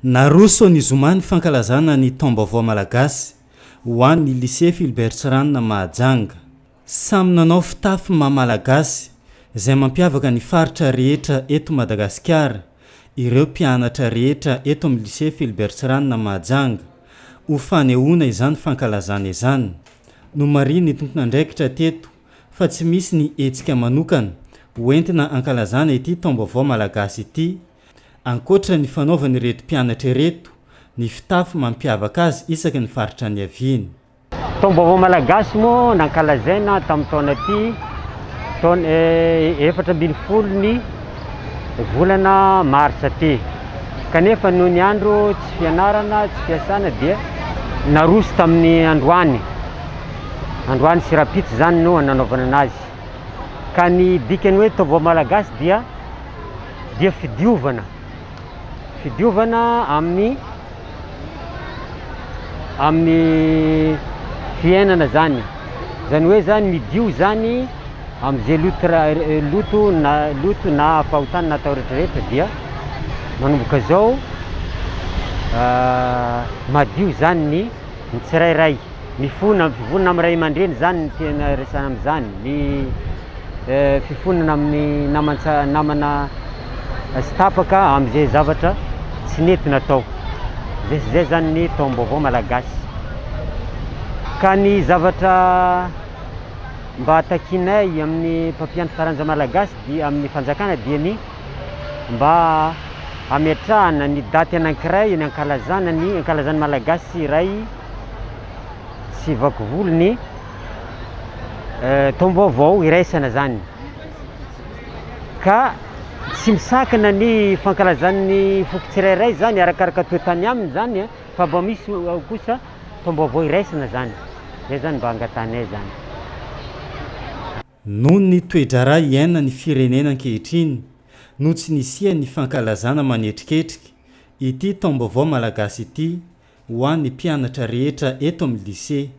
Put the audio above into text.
Naroso ny zoma ny fankalazana ny taom-baovao malagasy ho an'ny Lycée Philbert Tsiranana Mahajanga. Samy nanao fitafy maha malagasy izay mampiavaka ny faritra rehetra eto Madagasikara ireo mpianatra rehetra eto amin'ny Lycée Philbert Tsiranana Mahajanga ho fanehoana izany fankalazana izany. Nomarihin'ny tompon'andraikitra teto fa tsy misy ny hetsika manokana hoentina hankalazana ity taom-baovao malagasy ity ankoatra ny fanaovan'ireto mpianatra ireto ny fitafy mampiavaka azy isaky ny faritra niaviany. Taom-baovao malagasy moa nankalazaina tamin'ny taona ity, taona 14 ny volana marsa ity. Kanefa noho ny andro tsy fianarana, tsy fiasana dia naroso tamin'ny androany, androany sy rahampitso izany no nanaovana anazy. Ka ny dikan'ny hoe taom-baovao malagasy dia dia fidiovana, fidiovana amin'ny amin'ny fiainana zany, zany hoe zany midio zany am'zay loto ra- loto na loto na fahotana natao rehetrarehetra dia manomboka zao madio zany ny ny tsirairay, mifona fivonana amin'ny ray aman-dreny zany ny tena resahana am'zany, ny fifonana amin'ny namantsa- namana sy tapaka amin'izay zavatra tsy nety natao. Zay sy zay zany ny taom-baovao malagasy. Ka ny zavatra mba takianay amin'ny mpampianatra taranja malagasy dia amin'ny fanjakana dia ny mba hametrahana ny daty anankiray ny ankalazana ny ankalazan'ny malagasy iray sy vakivolo ny taom-baovao iraisana zany ka tsy misakana ny fankalazan'ny foko tsirairay zany arakaraka toe-tany aminy zany a, fa mba misy ao kosa taom-baovao iraisana zany, zay zany mba angatahanay zany. Noho ny toe-draharaha iainan'ny firenena ankehitriny no tsy nisian'ny fankalazana manetriketrika ity taom-baovao malagasy ity ho an'ny mpianatra rehetra eto amin'ny lycée.